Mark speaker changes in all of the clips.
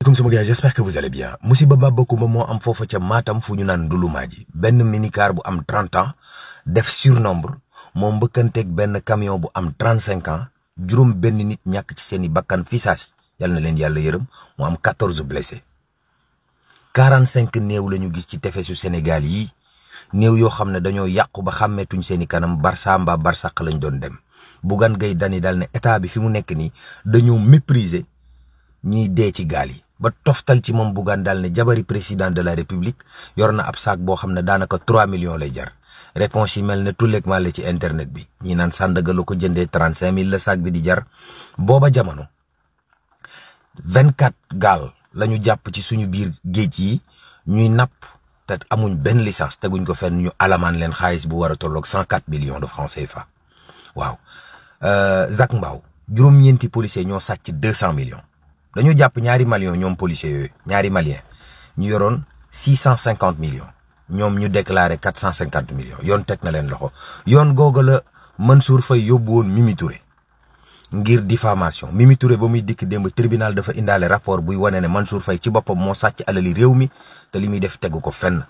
Speaker 1: asalaamaaleykum sama gars, j'espère que vous allez bien. musiba ba bokuma moo am foofa ca Matam fu ñu naan Ndulumaaji benn minicar bu am 30 ans def surnombre moo mbëkkanteeg benn camion bu am 35 ans juróom benn nit ñàkk ci seeni bakkan fi saasi yal na leen yàlla yërëm mu am 14 blessés 45 néew la ñu gis ci tefesu Sénégal yi néew yoo xam ne dañoo yàqu ba xàmmeetuñ seeni kanam Barça mbaa Barsaq lañ doon dem Bougane Gueye Dany daal ne état bi fi mu nekk nii dañoo mépriser ñiy dee ci gaal yi ba toftal ci moom Bougane daal ne jabari président de la république yor na ab saak boo xam ne daanaka 3 millions lay jar réponse yi mel ne tulleeg màlle ci internet bi ñi naan Sandaga la ko jëndee 35 000 la saak bi di jar. booba jamono 24 gaal la ñu jàpp ci suñu biir géej yi ñuy napp te amuñ benn licence teguñ ko fenn ñu alamaan leen xaalis bu war a tolloog 104 millions de francs CFA. waaw Zac Mbao juróom-ñeenti policiers ñoo sàcc 200 millions. dañoo jàpp ñaari maliens ñoom policiers yooyu ñaari maliens ñu yoroon 650 millions ñoom ñu déclaré 450 millions yoon teg na leen loxo yoon googu la Mansour Faye yóbbu woon Mimi Touré ngir diffamation Mimi Touré ba muy dikk démb tribunal dafa indaale rapport buy wane ne Mansour Faye ci boppam moo sàcc alali réew mi te li muy def tegu ko fenn.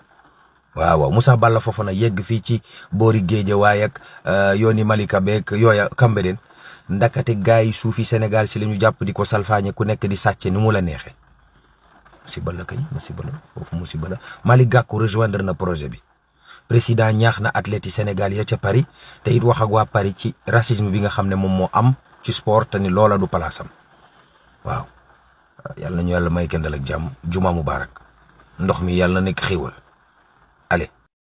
Speaker 1: waaw Moussa Balla Fofana yegg fii ci boori Guédiawaye ak yooni Malika beeg yooya Cambérène ndakate gaay yi suufi Sénégal si la ñu jàpp di ko salfaañe ku nekk di sàcce ni mu la neexee musiba la kay musiba la foofu musiba la. Malick Gakou rejoindre na projet bi président ñaax na athlètes yi Sénégal ya ca Paris te it wax ak waa Paris ci racisme bi nga xam ne moom moo am ci sport te ni loola du palaasam. waaw yàlla na ñu yàlla may kendal ak jàmm juma mubarak ndox mi yàlla na nekk xéewal allez.